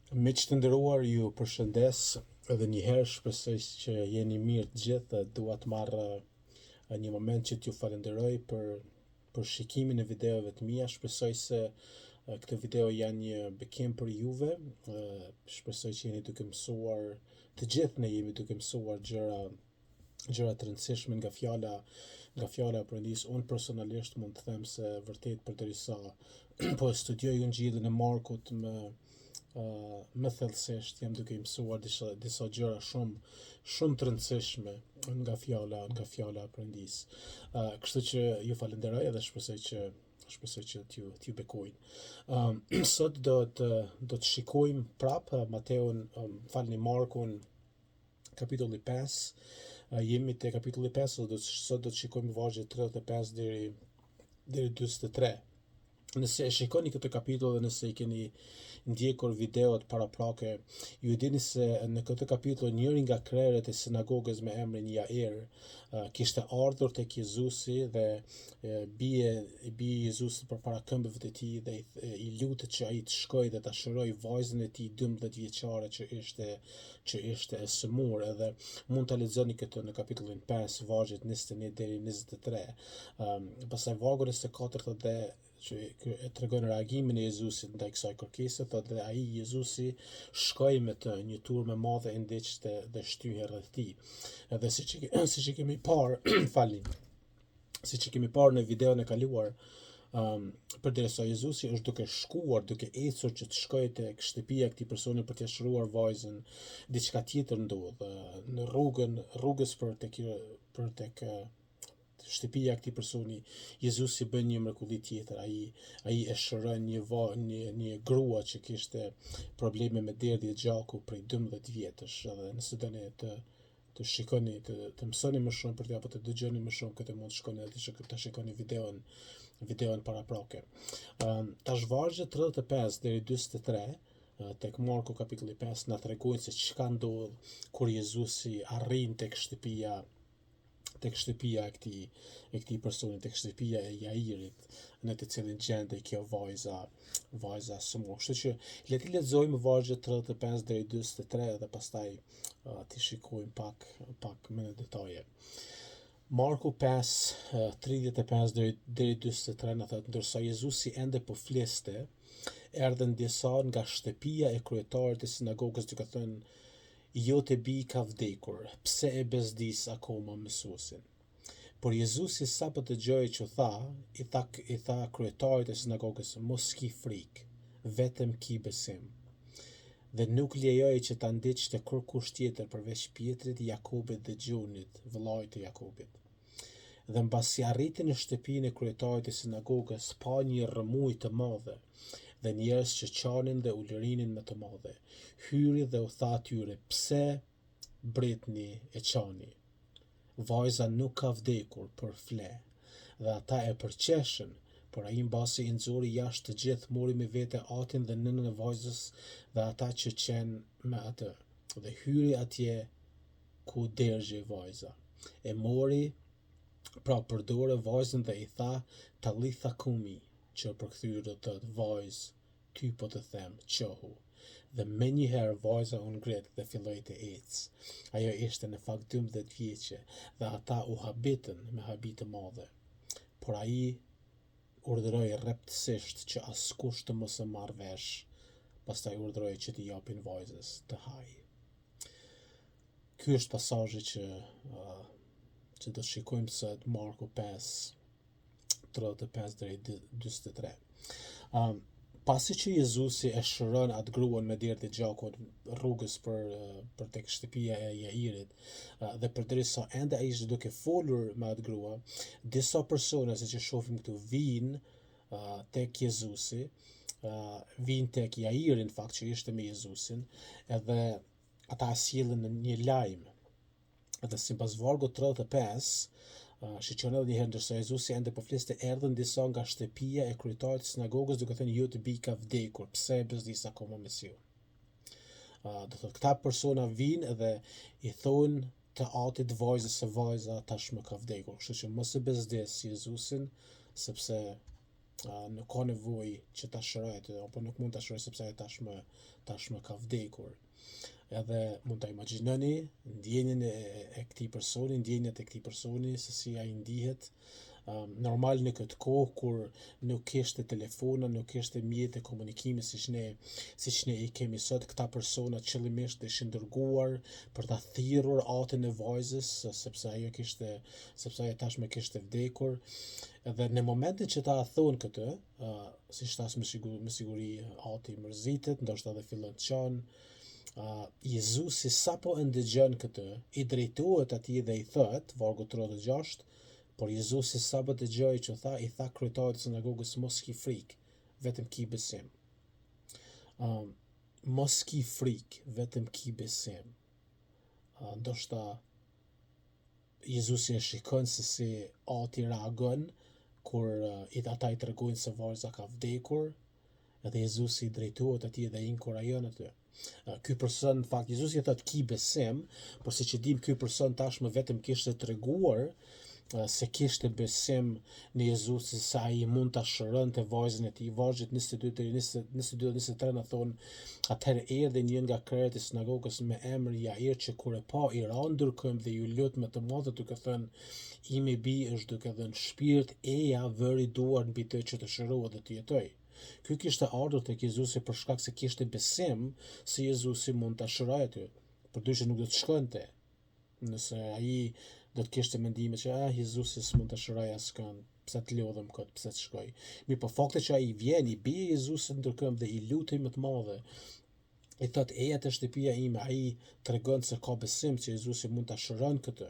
Miq të nderuar, ju përshëndes edhe një herë, shpresoj që jeni mirë të gjithë dhe dua të marr eh, një moment që t'ju falenderoj për për shikimin e videove të mia. Shpresoj se eh, këto video janë një bekim për juve. Eh, shpresoj që jeni duke mësuar, të gjithë ne jemi duke mësuar gjëra gjëra të rëndësishme nga fjala nga fjala e Perëndisë. Unë personalisht mund të them se vërtet përderisa po e studioj Ungjillin e Markut më uh, më thellësisht jam duke i mësuar disa disa gjëra shumë shumë të rëndësishme nga fjala nga fjala e Perëndisë. Uh, kështu që ju falenderoj edhe shpresoj që shpresoj që t'ju t'ju bekojnë. Um, sot do të do të shikojmë prapë Mateun, um, falni Markun kapitulli 5. Jemi te kapitulli 5, do të sot do të shikojmë vargjet 35 deri deri 43. Nëse e shikoni këtë kapitull dhe nëse i keni ndjekur videot paraprake, ju e dini se në këtë kapitull njëri nga krerët e sinagogës me emrin Jair kishte ardhur tek Jezusi dhe bie i bie Jezusit përpara këmbëve të tij dhe i, i lutet që ai të shkojë dhe ta shërojë vajzën e tij 12 vjeçare që ishte që ishte e sëmurë edhe mund ta lexoni këtë në kapitullin 5, vargjet 21 deri 23. Um, pastaj vargu 24 thotë dhe që e tregon reagimin e Jezusit ndaj kësaj kërkese, thotë dhe ai Jezusi shkoi me të, një turmë e madhe e ndiqte dhe shtyhej rreth tij. Edhe siç siç e kemi parë, falni, siç e kemi parë në videon e kaluar, um, përderisa Jezusi është duke shkuar, duke ecur që të shkojë tek shtëpia e këtij personi për t'ia shëruar vajzën, diçka tjetër ndodh në rrugën, rrugës për tek për tek shtëpia e këtij personi, Jezusi bën një mrekulli tjetër. Ai ai e shëron një va, një një grua që kishte probleme me derdhje gjaku prej 12 vjetësh, edhe nëse doni të të shikoni, të, të mësoni më shumë për të apo të dëgjoni më shumë këtë mund të shkoni edhe të, të shikoni videon videon paraprake. Um, tash vargjet 35 deri 43 tek Marku kapitulli 5 na tregojnë se çka ndodh kur Jezusi arrin tek shtëpia tek shtëpia e këtij e këtij personi, tek shtëpia e Jairit, në të cilin gjendej kjo vajza, vajza e sëmurë. Kështu që le t'i lexojmë vargjet 35 deri 43 dhe pastaj uh, t'i shikojmë pak pak më në detaje. Marku 5, 35 deri deri 43 na thotë ndërsa Jezusi ende po fliste, erdhën disa nga shtëpia e kryetarit të sinagogës duke thënë Jote bijë ka vdekur, pse e bezdis akoma mësuesin? Por Jezusi sapo dëgjoi ç'u tha, i tha, i tha kryetarit të sinagogës, mos ki frikë, vetëm ki besim. Dhe nuk lejoi që ta ndiqte kurrkush tjetër përveç Pjetrit, Jakobit dhe Gjonit, vëllait të Jakobit. Dhe mbasi arriti në shtëpinë e kryetarit të sinagogës, pa një rrëmujë të madhe dhe njerëz që qanin dhe ulërinin me të madhe. Hyri dhe u tha atyre, pse britni e qani? Vajza nuk ka vdekur, por fle. Dhe ata e përqeshën, por ai mbasi i nxori jashtë të gjithë, mori me vete atin dhe nënën e vajzës dhe ata që qenë me atë. Dhe hyri atje ku dergjej vajza. E mori pra për dore vajzën dhe i tha Talitha kumi, që përkthyer do të thotë vajzë, ty po të them, çohu. Dhe menjëherë vajza u ngrit dhe filloi të ecë. Ajo ishte në fakt 12 vjeçe dhe ata u habitën me habi të madhe. Por ai urdhëroi rreptësisht që askush të mos e marrë vesh, pastaj urdhëroi që t'i japin vajzës të hajë. Ky është pasazhi që uh, që do të shikojmë sot Marku 5 35 deri 43. Um, pasi që Jezusi e shëron atë gruan me derdhje gjaku rrugës për për tek shtëpia e Jairit dhe përderisa ende ai ishte duke folur me atë grua, disa persona siç e shohim këtu vijnë tek Jezusi, vijnë tek Jairi në fakt që ishte me Jezusin, edhe ata e sjellin në një lajm. Edhe sipas vargut 35, uh, shikoni edhe një herë ndërsa Jezusi ende po fliste, erdhën disa nga shtëpia e kryetarit të sinagogës duke thënë jote bijë ka vdekur, pse e bezdis akoma Mesiun? Uh, do thotë këta persona vijnë edhe i thonë të atit të vajzës se vajza tashmë ka vdekur. Kështu që mos e bezdis Jezusin sepse. Nuk ka nevojë që ta shëroj atë, apo nuk mund ta shëroj sepse ajo tashmë tashmë ka vdekur. Edhe mund ta imagjinoni ndjenjën e, e këtij personi, ndjenjat e këtij personi, se si ai ndihet. Um, normal në këtë kohë kur nuk kishte telefona, nuk kishte mjete komunikimi siç ne siç ne i kemi sot, këta persona qëllimisht ishin dërguar për ta thirrur atin e vajzës, sepse ajo kishte sepse ajo tashmë kishte vdekur. Edhe në momentin që ta thonë këtë, uh, siç thashë me siguri, me siguri ati mërzitet, ndoshta edhe fillon të qan. Uh, Jezusi sapo e ndëgjon këtë, i drejtohet atij dhe i thotë, vargu 36, por Jezusi sapo dëgjoi që tha, i tha kryetarit të sinagogës mos ki frikë, vetëm ki besim. Um, mos ki frikë, vetëm ki besim. Uh, ndoshta Jezusi e shikon se si ati reagon kur uh, ata i tregojnë se vajza ka vdekur, edhe Jezusi i drejtohet atij dhe i inkurajon aty. Uh, ky person, në fakt, Jezusi i thotë ki besim, por siç e dim ky person tashmë vetëm kishte treguar se kishte besim në Jezusin se ai mund ta shëronte vajzën e tij. Vargjet 22 deri 22 dhe 23 na thonë, atëherë erdhi një nga krerët e sinagogës me emër Jair që kur e pa i ra ndër këmbë dhe iu lut me të madhe duke thënë, ime bijë është duke dhënë shpirt, eja vëri duart mbi të që të shërohet dhe të jetojë. Ky kishte ardhur tek Jezusi për shkak se kishte besim se Jezusi mund ta shërojë aty. Përndryshe nuk do të shkonte. Nëse ai do të kishte mendime që ah Jezusi s'mund të shërojë askënd, pse të lodhem kot, pse të shkoj. Mirëpo fakti që ai vjen, i bie Jezusit ndër këmbë dhe i lutet me të madhe, i thotë eja te shtëpia ime, ai tregon se ka besim që Jezusi mund ta shëron këtë.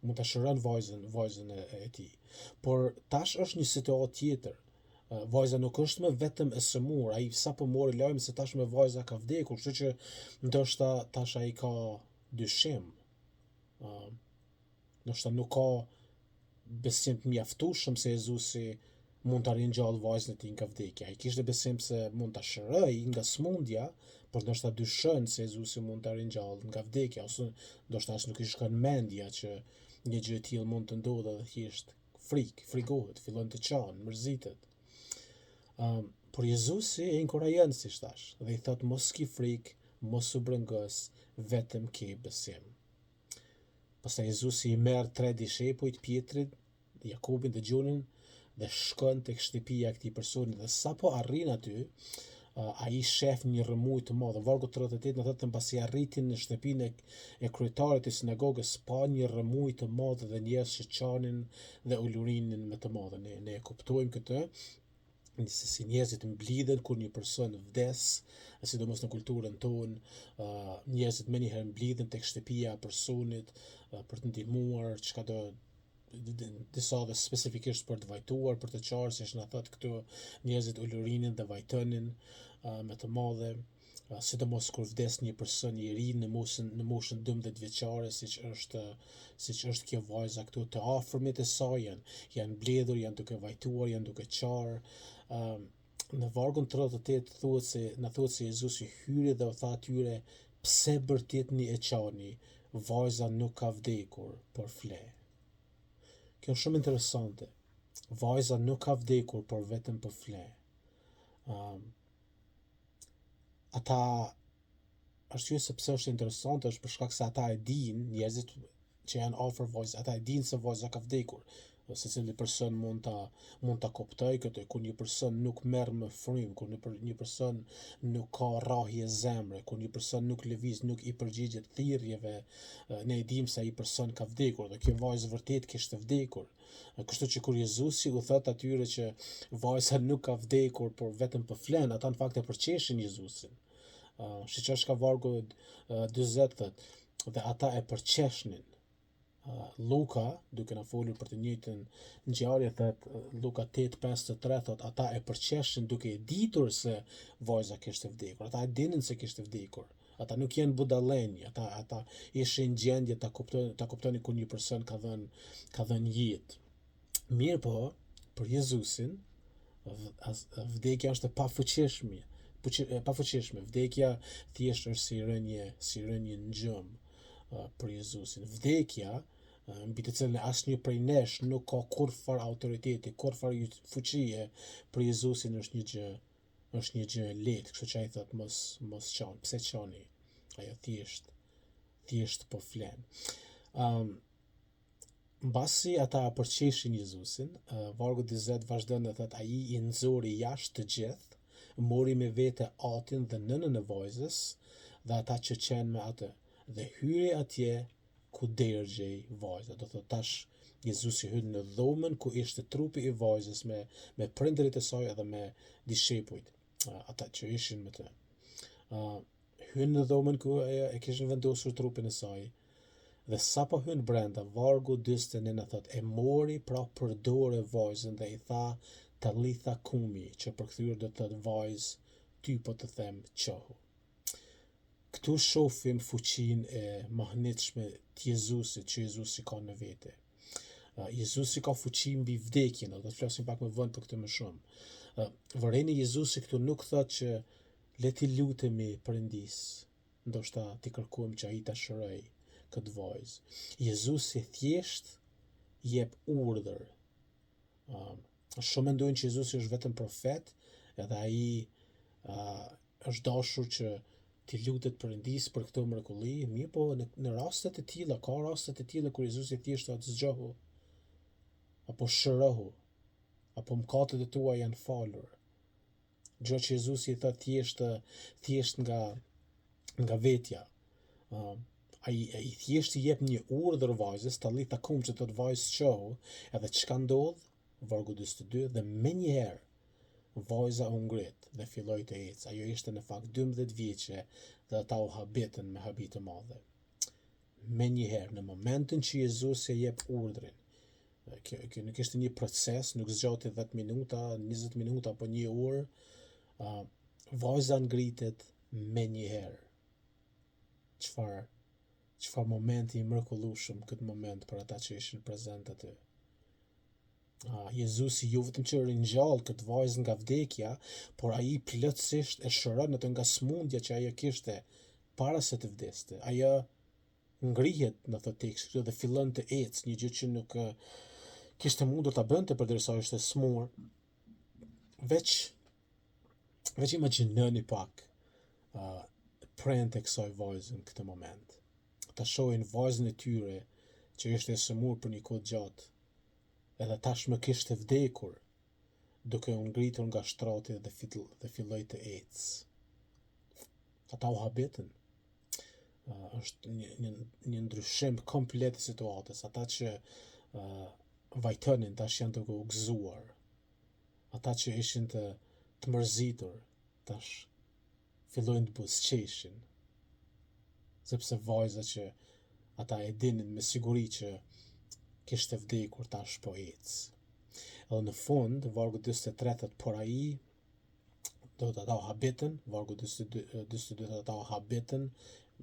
Mund ta shëron vajzën, vajzën e, e tij. Por tash është një situatë tjetër. Vajza nuk është më vetëm e sëmurë, ai sapo mori lajmin se tashmë vajza ka vdekur, kështu që ndoshta tash ai ka dyshim. Uh, ndoshta nuk ka besim të mjaftueshëm se Jezusi mund ta ringjallë vajzën e tij nga vdekja. Ai kishte besim se mund ta shërojë nga sëmundja, por ndoshta dyshon se Jezusi mund ta ringjallë nga vdekja ose ndoshta as nuk i shkon mendja që një gjë e tillë mund të ndodhë dhe thjesht frikë, frigohet, fillon të qan, mërzitet. Um, por Jezusi e inkurajon siç thashë dhe i thotë mos ki frikë, mos u brengos, vetëm ki besim. Pastaj Jezusi i merr tre dishepujt, Pjetrin, Jakobin dhe Gjonin dhe shkon tek shtëpia e këtij personi dhe sapo arrin aty, ai shef një rrëmujë të madhe. Vargu 38 na thotë mbasi arriti në shtëpinë e, e kryetarit të sinagogës pa një rrëmujë të madhe dhe njerëz që qanin dhe ulurinin me të madhe. Ne ne e kuptojmë këtë se si njerëzit mblidhen kur një person vdes, e sidomos në kulturën tonë, uh, njerëzit menjëherë mblidhen tek shtëpia e personit uh, për të ndihmuar, çka do disa dhe specifikisht për të vajtuar, për të qarë, siç na thotë këtu, njerëzit ulurinin dhe vajtonin uh, me të madhe, uh, sidomos kur vdes një person i ri në moshën në moshën 12 vjeçare, siç është siç është kjo vajza këtu, të afërmit e saj janë janë mbledhur, janë duke vajtuar, janë duke qarë. Uh, në vargun 38 thuhet se na thuhet se Jezusi hyri dhe u tha atyre pse bërtitni e qani, vajza nuk ka vdekur, por fle. Kjo është shumë interesante. Vajza nuk ka vdekur, por vetëm po fle. Um, ata arsye se pse është interesante është për shkak se ata e dinë, njerëzit që janë afër vajzës, ata e dinë se vajza ka vdekur. Secili person mund ta mund ta kuptojë këtë kur një person nuk merr më frymë, kur një, një person nuk ka rrahje zemre, kur një person nuk lëviz, nuk i përgjigjet thirrjeve, ne e dimë se ai person ka vdekur dhe kjo vajzë vërtet kishte vdekur. Kështu që kur Jezusi u thotë atyre që vajza nuk ka vdekur, por vetëm po flen, ata në fakt e përqeshin Jezusin. Uh, Shiqo çka vargu uh, 40 thotë, dhe ata e përqeshnin. Uh, Luka, duke na folur për të njëjtën ngjarje, thotë Luka 8:53 thotë ata e përqeshin duke e ditur se vajza kishte vdekur. Ata e dinin se kishte vdekur. Ata nuk janë budallenj, ata ata ishin në gjendje ta kuptojnë ta kuptonin kur një person ka dhënë ka dhënë jetë. Mirëpo, për Jezusin, vdekja është e pafuqishme, e pafuqishme. Vdekja thjesht është si rënie, si rënie në gjumë për Jezusin. Vdekja mbi të cilën asnjë prej nesh nuk ka kurrfarë autoriteti, kurrfarë fuqie, për Jezusin është një gjë është një gjë e lehtë, kështu që ai thotë mos mos qan, pse qani? Ajo thjesht thjesht po flen. Um, mbasi ata e përqeshin Jezusin, uh, vargu 40 vazhdon dhe thotë ai i nxori jashtë të gjithë, mori me vete atin dhe nënën e vajzës dhe ata që qenë me atë dhe hyri atje ku dergjej vajza. Do thotë tash Jezusi hyn në dhomën ku ishte trupi i vajzës me me prindërit e saj edhe me dishepujt, ata që ishin me të. Uh, hyn në dhomën ku e, e kishin vendosur trupin e saj dhe sapo hyn brenda, vargu 41 na thotë, e mori pra për dore vajzën dhe i tha Talitha kumi, që përkthyer do të thotë vajzë, ty po të them çohu. Këtu shofim fuqinë e mahnitshme të Jezusit që Jezusi ka në vete. Jezusi ka fuqi mbi vdekjen, do të flasim pak më vonë për këtë më shumë. Vëreni Jezusi këtu nuk thotë që le t'i lutemi Perëndisë, ndoshta t'i kërkojmë që ai ta shërojë këtë vajzë. Jezusi thjesht jep urdhër. Shumë mendojnë që Jezusi është vetëm profet, edhe ai uh, është dashur që t'i lutet Perëndisë për këtë mrekulli, mirëpo në, në raste të tilla, ka raste të tilla kur Jezusi thjesht thotë zgjohu apo shërohu apo mëkatet e tua janë falur. Gjë që Jezusi i thotë thjesht thjesht nga nga vetja. Uh, ai ai thjesht i jep një urdhër vajzës, talitha kum që thotë vajzë çohu, edhe çka ndodh? Vargu 42 dhe menjëherë Vajza u ngrit dhe filloi të ecë. Ajo ishte në fakt 12 vjeçe dhe ata u habitën me habi të madhe. Menjëherë, në momentin që Jezusi e jep urdhrin, kjo, kjo nuk ishte një proces, nuk zgjati 10 minuta, 20 minuta apo një orë, uh, vajza ngritet menjëherë. Çfarë çfarë momenti i mrekullueshëm këtë moment për ata që ishin prezent aty. Ah, Jezusi jo vetëm që ringjall këtë vajzë nga vdekja, por ai plotësisht e shëron atë nga sëmundja që ajo kishte para se të vdiste. Ajo ngrihet na thotë teksti këtu dhe fillon të ecë, një gjë që nuk kishte mundur ta bënte përderisa ishte smur. Veç veç imagjinoni pak uh, prindët e kësaj vajze në këtë moment. Ta shohin vajzën e tyre që ishte e sëmur për një kohë të gjatë, edhe tashmë kishte vdekur, duke u ngritur nga shtrati dhe, fill, dhe filloi të ecë. Ata u habitën. Uh, është një, një, një ndryshim komplet i situatës. Ata që uh, vajtonin tash janë duke u gëzuar. Ata që ishin të, të mërzitur tash fillojnë të buzëqeshin. Sepse vajza që ata e dinin me siguri që kishte vdekur tash po ecë. Edhe në fund, vargu 43 thotë, por ai do të ata u habitën, vargu 42, 42 thotë ata u habitën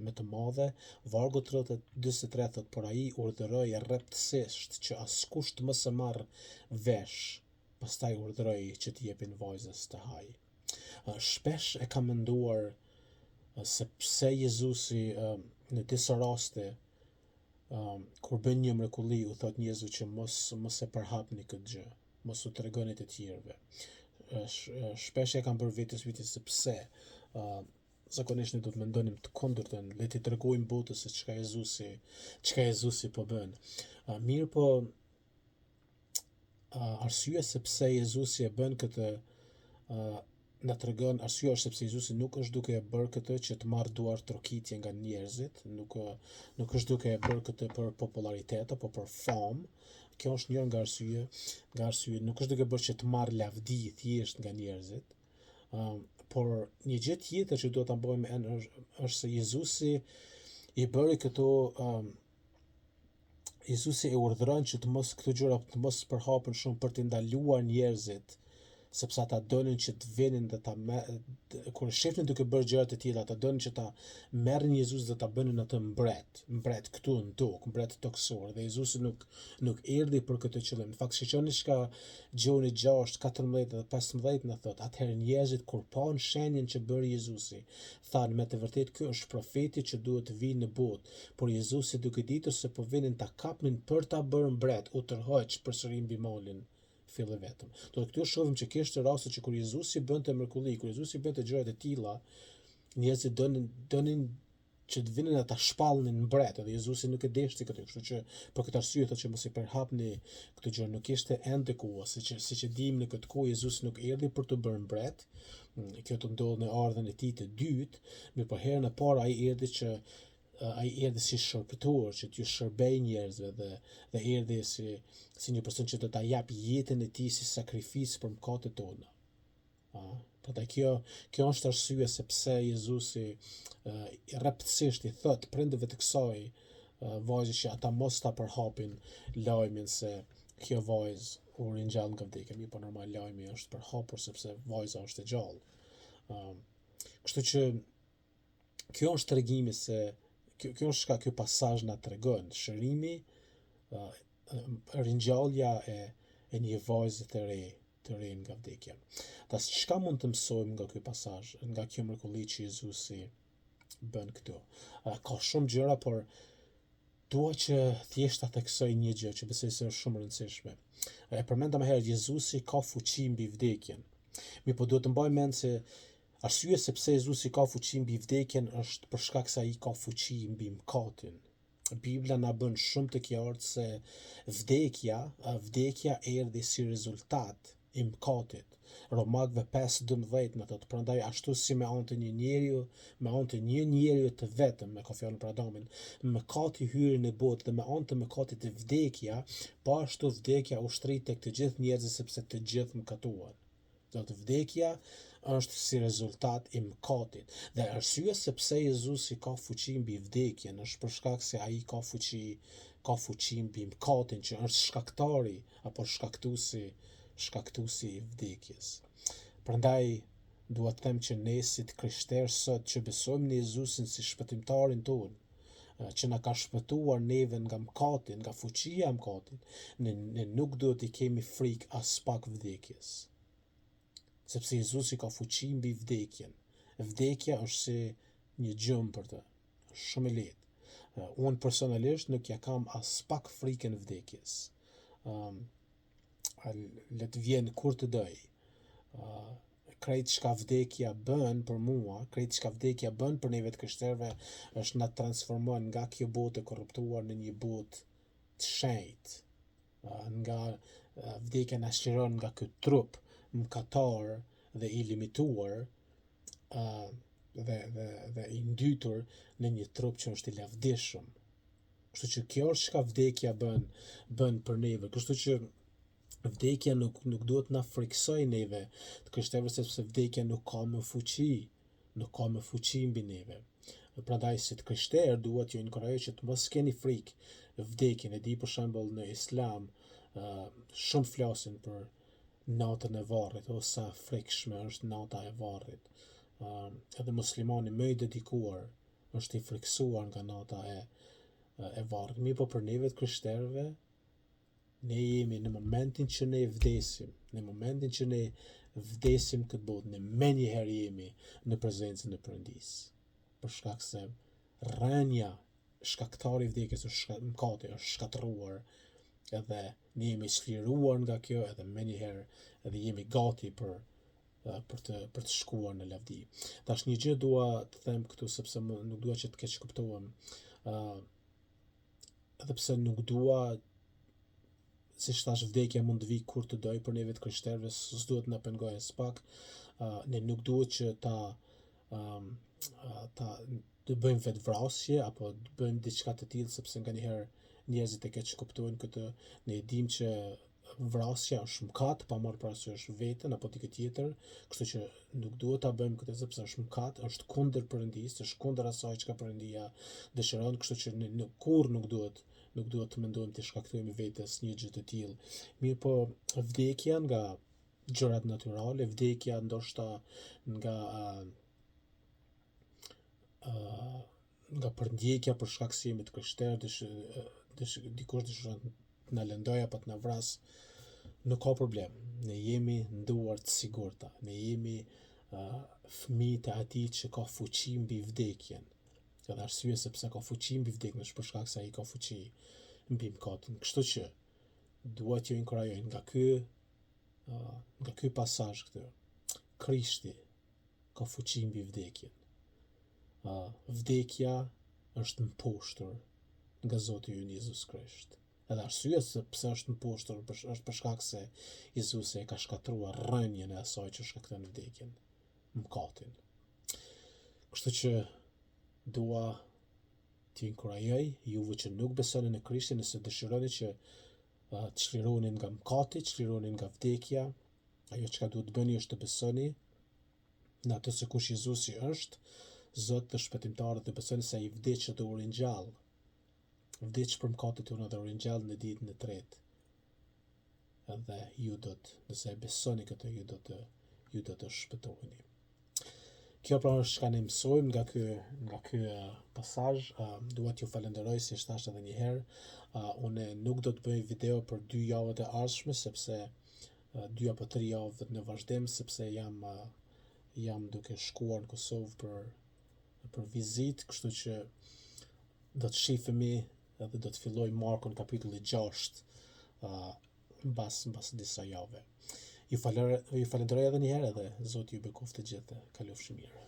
me të madhe, vargu 43 thotë, por ai urdhëroi rreptësisht që askush të mos e marrë vesh, pastaj urdhëroi që t'i jepin vajzës të hajë. Shpesh e kam menduar se pse Jezusi në disa raste kur bën një mrekulli u thotë njerëzve që mos mos e përhapni këtë gjë, mos u tregoni të tjerëve. Shpesh e kam bërë vetes pyetjen se pse zakonisht ne do të mendonim të kundërtën, le t'i tregojmë botës se çka Jezusi, çka Jezusi po bën. Mirëpo uh, arsyeja se pse Jezusi e bën këtë uh, na tregon arsyeja është sepse Jezusi nuk është duke e bërë këtë që të marrë duartrokitje nga njerëzit, nuk nuk është duke e bërë këtë për popullaritet apo për famë. Kjo është një nga arsye, nga arsye, nuk është duke bërë që të marrë lavdi thjesht nga njerëzit. Um, por një gjë tjetër që duhet ta mbajmë mend është, është se Jezusi i bëri këto um, Jezusi e urdhëron që të mos këto gjëra të mos përhapen shumë për të ndaluar njerëzit. Sepse ata donin që të vinin dhe ta me, kur e shihnin duke bërë gjëra të tilla, ata donin që ta merrnin Jezusin dhe ta bënin atë mbret, mbret këtu në tokë, mbret tokësor dhe Jezusi nuk nuk erdhi për këtë qëllim. Në fakt shikoni çka Gjoni 6, 14 dhe 15 na thotë, atëherë njerëzit kur panë shenjën që bëri Jezusi, thanë me të vërtetë ky është profeti që duhet të vijë në botë, por Jezusi duke ditur se po vinin ta kapnin për ta bërë mbret, u tërhoq përsëri mbi malin fill e vetëm. Do të këtu shohim që kishte raste që kur Jezusi bënte mrekulli, kur Jezusi bënte gjëra të tilla, njerëzit donin donin që të vinin e ta shpallnin mbret, edhe Jezusi nuk e deshti këtë, kështu që për këtë arsye thotë që mos i përhapni këtë gjë, nuk ishte ende koha, siç siç e dimë në këtë kohë Jezusi nuk erdhi për t'u bërë mbret, mm, kjo të ndodhë në ardhjen e tij të dytë, mirëpo herën e parë ai erdhi që ai erdhi si shërbëtor që t'ju shërbejë njerëzve dhe dhe erdhi si si një person që do ta jap jetën e tij si sakrificë për mëkatet tona. A, prandaj kjo kjo është arsye se pse Jezusi uh, rreptësisht i thot prindërve të kësaj uh, vajze që ata mos ta përhapin lajmin se kjo vajzë u ringjall nga vdekja. Mirëpo normal lajmi është përhapur sepse vajza është e gjallë. Uh, kështu që kjo është tregimi se kjo, kjo është çka ky pasazh na tregon, shërimi, uh, ringjallja e e një vajze të re, të re nga vdekja. Tash çka mund të mësojmë nga ky pasazh, nga kjo mrekulli që Jezusi bën këtu? Uh, ka shumë gjëra, por dua që thjesht ta theksoj një gjë që besoj se është shumë e rëndësishme. E përmenda më herët, Jezusi ka fuqi mbi vdekjen. Mirëpo duhet të mbaj mend se Arsyeja se pse Jezusi ka fuqi mbi vdekjen është për shkak se ai ka fuqi mbi mëkatin. Bibla na bën shumë të qartë se vdekja, vdekja erdhi si rezultat i mëkatit. Romakëve 5:12 na thotë, prandaj ashtu si me anë të një njeriu, me anë të një njeriu të vetëm, e ka fjalën për Adamin, mëkati hyri në botë dhe me anë të mëkatit vdekja, po ashtu vdekja u shtri tek të gjithë njerëzit sepse të gjithë mëkatuan. Do të vdekja është si rezultat i mëkatit. Dhe arsyeja se pse Jezusi ka fuqi mbi vdekjen është për shkak se ai ka fuqi ka fuqi mbi mëkatin që është shkaktari apo shkaktuesi shkaktuesi i vdekjes. Prandaj dua të them që ne si të krishterë sot që besojmë në Jezusin si shpëtimtarin tonë, që na ka shpëtuar neve nga mëkati, nga fuqia e mëkatit, ne, ne nuk duhet t'i kemi frikë aspak vdekjes. Sepse Jezusi ka fuqi mbi vdekjen. Vdekja është si një gjumë për të. Është shumë e lehtë. Unë personalisht nuk ja kam aspak frikën vdekjes. Um, le të vjen kur të doj. Uh, krejt çka vdekja bën për mua, krejt çka vdekja bën për neve të krishterëve, është na transformon nga kjo botë e korruptuar në një botë të shenjtë. Uh, nga uh, vdekja na çliron nga ky trup mëkatar dhe i limituar uh, dhe, dhe, dhe i ndytur në një trup që është i lavdishëm. Kështu që kjo është çka vdekja bën bën për neve. Kështu që vdekja nuk nuk duhet na frikësojë neve të krishterëve sepse vdekja nuk ka më fuqi, nuk ka më fuqi mbi neve. Prandaj si të krishterë dua t'ju inkurajoj që të mos keni frikë vdekjen. E di për shembull në Islam uh, shumë flasin për natën e varrit, o sa frikshme është nata e varrit. Uh, edhe muslimani më i dedikuar është i frikësuar nga nata e e varrit. Mirëpo për neve të krishterëve, ne jemi në momentin që ne vdesim, në momentin që ne vdesim këtë botë, ne menjëherë jemi në prezencën e Perëndisë. Për shkak se rrënja shkaktari i vdekjes është shka, mëkati, është shkatërruar edhe ne jemi çliruar nga kjo edhe menjëherë edhe jemi gati për për të për të shkuar në lavdi. Tash një gjë dua të them këtu sepse më, nuk dua që të keqkuptohem. ë uh, edhe pse nuk dua siç thash vdekja mund të vijë kur të dojë për neve të krishterëve, s'duhet na pengojë aspak. Uh, ne nuk duhet që ta um, ta të bëjmë vetëvrasje apo të bëjmë diçka të tillë sepse nganjëherë njerëzit e keqkuptojnë këtë. Ne e dimë që vrasja është mëkat, pa marrë parasysh veten apo dikë tjetër, kështu që nuk duhet ta bëjmë këtë sepse është mëkat, është kundër Perëndisë, është kundër asaj çka Perëndia dëshiron, kështu që ne nuk kurrë nuk duhet nuk duhet të mendojmë të shkaktojmë vetes një gjë të tillë. Mirëpo vdekja nga gjërat natyrale, vdekja ndoshta nga uh, uh, nga përndjekja për shkak se jemi të krishterë, dësh, dësh, dikush dëshiron të na lëndojë apo të na vrasë, nuk ka problem. Ne jemi në duar të sigurta. Ne jemi uh, fëmijë të atij që ka fuqi mbi vdekjen. Edhe arsye se pse ka fuqi mbi vdekjen është për shkak se ai ka fuqi mbi mëkatin. Kështu që dua t'ju inkurajoj nga ky uh, nga ky pasazh këtu. Krishti ka fuqi mbi vdekjen. Uh, vdekja është mposhtur nga Zoti ynë Jezus Krisht. Edhe arsyeja se pse është mposhtur është për shkak se Jezusi e ka shkatërruar rrënjën e asaj që shkakton vdekjen, mëkatin. Kështu që dua t'ju inkurajoj juve që nuk besoni në Krishtin, nëse dëshironi që të çliroheni nga mëkati, të çliroheni nga vdekja, ajo çka duhet të bëni është të besoni në atë se kush Jezusi është, Zot dhe shpëtimtar dhe besoni se ai vdiq dhe u ringjall. Vdiq për mëkatet tona dhe u ringjall në ditën e tretë. Edhe ju do të, nëse e besoni këtë, ju do të ju do të shpëtoheni. Kjo pra është çka ne mësojmë nga ky nga ky uh, pasazh. Uh, dua t'ju falenderoj siç thashë edhe një herë. Uh, unë nuk do të bëj video për dy javët e ardhshme sepse uh, dy apo tri javët në vazhdim sepse jam uh, jam duke shkuar në Kosovë për për vizitë, kështu që do të shifemi edhe do të filloj Markun kapitulli 6 uh, mbas mbas disa jave. Ju falenderoj ju falenderoj edhe një herë edhe Zoti ju bekoftë të gjithë. Kalofshi mirë.